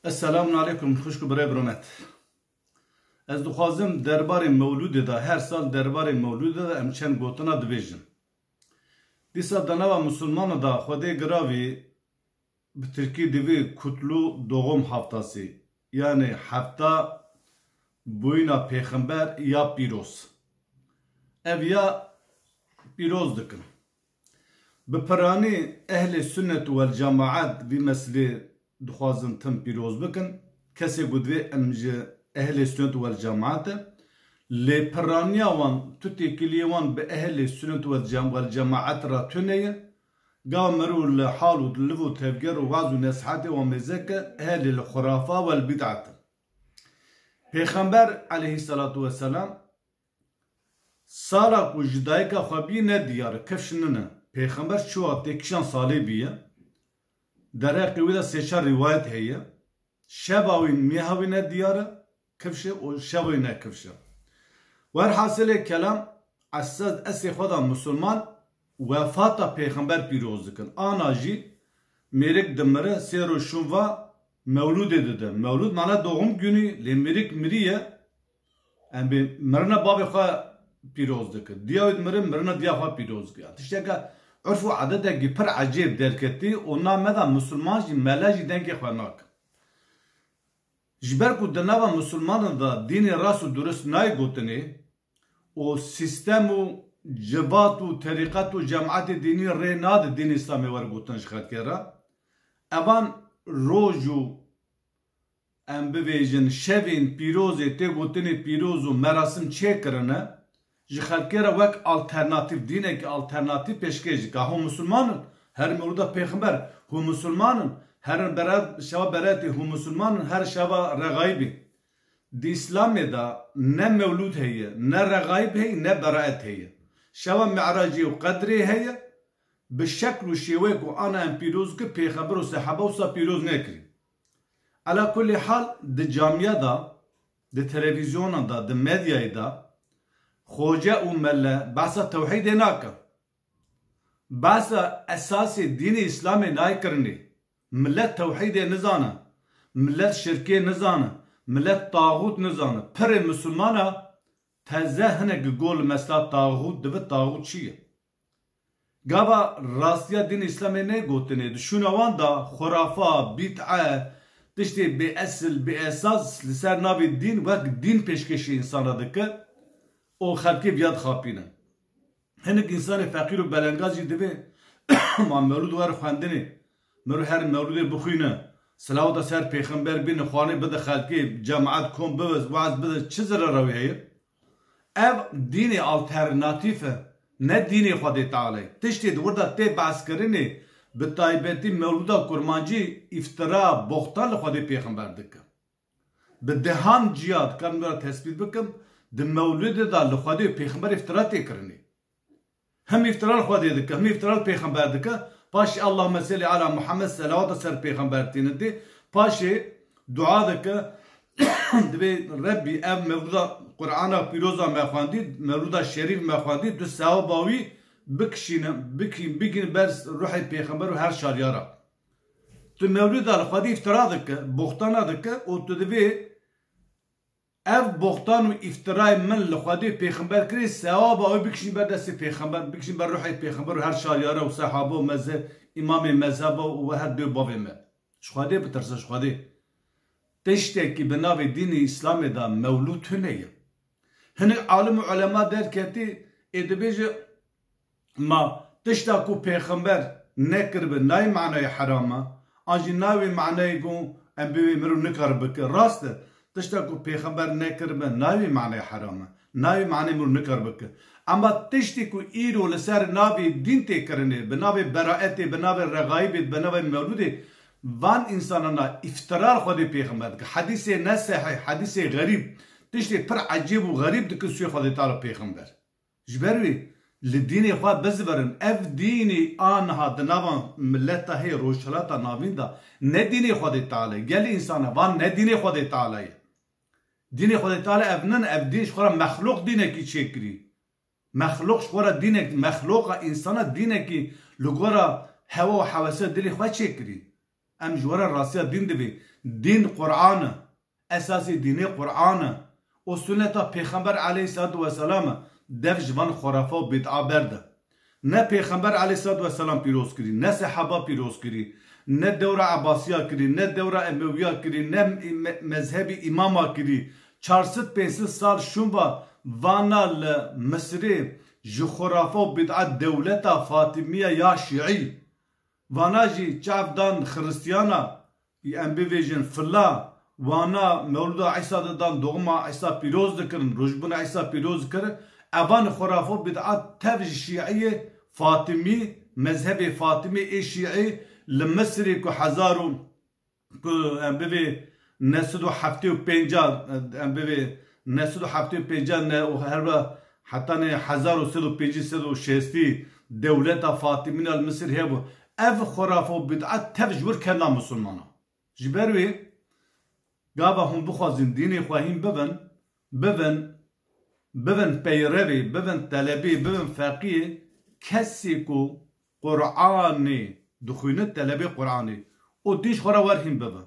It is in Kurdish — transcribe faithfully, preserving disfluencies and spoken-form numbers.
Esselamun aleykum, xwişk û birê biromet. Ez dixwazim derbarê Mewlûdê de, her sal derbarê Mewlûdê de em çend gotina dibêjin. Dîsa di nava misilmanan de Xwedê giravî bi tirkî divê Kutlu Doğum Haftası, yanî hefta bûyîna pêxember ya pîroz. Ev ya pîroz dikin. Bi piranî ehlê sunnet wel cemaat vî meselê dixwazin tim pîroz bikin. Kesê ku divê em ji ehlê sunnet wel cemaat e. Lê piraniya wan, tu têkiliyê wan bi ehlê sunnet wel cem-, wel cemaat re tune ye. Ga meriv li hal û liv û tevger û waz û nesihetê wan mêze ke ehlê li xurafa wel bid'at in. Pêxember aleyhisselatu vesselam sala ku ji dayika xwe bî ne diyar e, kifş nine. Pêxember çi wextê kişan salê bîye? Derheqê wî de sê çar rîwayet heye. Şeva wî, meha wî ne diyar e, kifş e, û şeva wî ne kifş e. Werhasilê kelam, esas esê xwe de misilman wefata pêxember pîroz dikin. Ana jî mêrik dimire, sê roj şûn va mewlûdê dide. Mewlûd mana doğum günü, lê mêrik miriye, em bê mirina bavê xwe pîroz dike. Diya wî dimire, mirina diya xwe pîroz dike. Tişteke urf û adetekî pir ecêb derketî û na me de misilman jî, mele jî dengê xwe nakin. Ji ber ku di nava misilmanan de dînê rast û durist nayê gotinê û sîstem û civat û terîqet û cemaetê dînî rê nade dînê Îslamê were gotin ji xelkê re, evan roj û em bivêjin şevên pîrozê tê gotinê pîroz û merasim çêkirine, ji xelkê re wek alternatîf, dînekî alternatîf pêşkêş dike. Hûn misilman in, herin mewlûda pêxember, hûn misilman in, herin bere-, şeva beretê, hûn misilman in, her şeva rexayibê. Di Îslamê de ne mewlûd heye, ne rexayib heye, ne beraet heye. Şeva Mi'racê û Qedrê heye, bi şekl û şêweyê ku ana em pîroz kir, pêxember û sehaba wisa pîroz nekirî. Ela kulî hal, di camiya de, di televîzyonan de, di medyayê de, xoce û mele behsa tewhîdê nake. Behsa esasê dînê Îslamê nayê kirinê. Milet tewhîdê nizane. Milet şirkê nizane. Milet taxût nizane. Pirê misilmana teze hinek gol mesela taxût dibe, taxût çi ye? Gava rastiya dîn Îslamê neyê gotinê, di şûna wan de xurafa, bîd'e, tiştê bêesil, bêesas li ser navê dîn wek dîn pêşkêşî însana dike û xelkê viya dixapîne. Hinek însanê feqîr û belengaz jî divê ma mewlûd wer xwendinê, mero her mewlûdê bixwîne, selawata ser pêxember bîne, xwanê bide xelkê, cemaet kom bibe, waz bide, çi zirera wî heye? Ev dînê alternatîf e, ne dînê Xwedê Teala ye. Tiştê di wir de tê behskirinê, bi taybetî mewlûda kurmancî îftira, boxtan li Xwedê pêxember dike. Bi dehan ciya dikarim wira tespît bikim, di mewlûdê de li Xwedê û pêxember îftira tê kirinê. Him îftira li Xwedê dike, him îftira li pêxember dike. Paşê Allahümme selli ala Muhammed, selawata ser pêxember tîne dê. Paşê dua dike, dibê Rebbî ev mewlûda Qur'ana pîroza me xwendî, mewlûda şerîf me xwendî, tu sewaba wî bikişîne, bikî-, bigîne ber ruhê pêxember û her şariyara. Tu mewlûda li Xwedê îftira dike, boxtana dike û tu divê ev boxtan û îftirayê min li Xwedê û pêxember kirî, sewaba wê bikişîn ber destê pêxember, bikişîn ber ruhê pêxember û her şariyara û sehaba û meze-, îmamê mezheba û we her dê û bavê me. Ji Xwedê bitirse, ji Xwedê. Tiştekî bi navê dînê Îslamê de mewlûd tune ye. Hinek alim û ulema derketî, ê dibêje, ma tişta ku pêxember nekiribe nayê manayê heram e, an jî nayê wê manayê ku em bê wê mirov nikare bike. Rast e, tişta ku pêxember nekiribe nayê wê manayê heram e, nayê wê manayê mirov nikare bike. Ema tiştê ku îro li ser navê dîn tê kirinê, bi navê beraetê, bi navê rexayibê, bi navê mewlûdê, van însanana îftira li Xwedê pêxember dike. Hedîsê ne sehîh, hedîsê xerîb, tiştê pir ecêb û xerîb dikin sûyê Xwedê Teala pêxember. Ji ber wê li dînê xwe bizivirin. Ev dînê aniha di nava mileta hê Rojhilata Navîn de ne dînê Xwedê Teala ye. Gelê însana van ne dînê Xwedê Teala ye. Dînê Xwedê Teala ev nin, ev dîn ji xwe re mexluq dînekî çêkirî. Mexluq ji xwe re dînek, mexluqa însana dînekî li gora hewa û hewese dilê xwe çêkirî. Em ji we re rastiya dîn divê. Dîn Quran e. Esasê dînê Quran e. Û sunneta Pêxember aleyhissalatu vesselam e. Dev ji van xurafa û bid'a berde. Ne Pêxember aleyhissalatu vesselam pîroz kirî, ne sehaba pîroz kirî, ne dewra Ebasiya kirî, ne dewra Emewiya kirî, ne me-, mezhebî îmama kirî. Çar sed pênc sed sal şûn va vana li Misirê ji xurafa û bid'a dewleta Fatimiya ya Şiî. Vana jî çav dan Xiristiyana, em bivêjin fila, wana mewlida Îsa didan, doğuma Îsa pîroz dikirin, rojbûna Îsa pîroz dikirin. Evan xurafa û bid'a tev ji Şiîyê Fatimî, mezhebê Fatimî ê Şiî li Misirê ku hezar û, ku em bivê neh sed û heftê û pênc, em bivê neh sed û heftê û pênc ne û her ve hetanê hezar û sed û pêncî, sed û şêstî dewleta Fatimîna li Misir hebû. Ev xurafa û bid'a tev ji wir kena misilmana. Ji ber wê gava hûn bixwazin dînê xwe hîn bibin, bibin, bibin peyrevê, bibin telebê, bibin feqiyê, kesê ku Quranê dixwîne, telebê Quranê û dîn ji xwe re wer hîn bibin.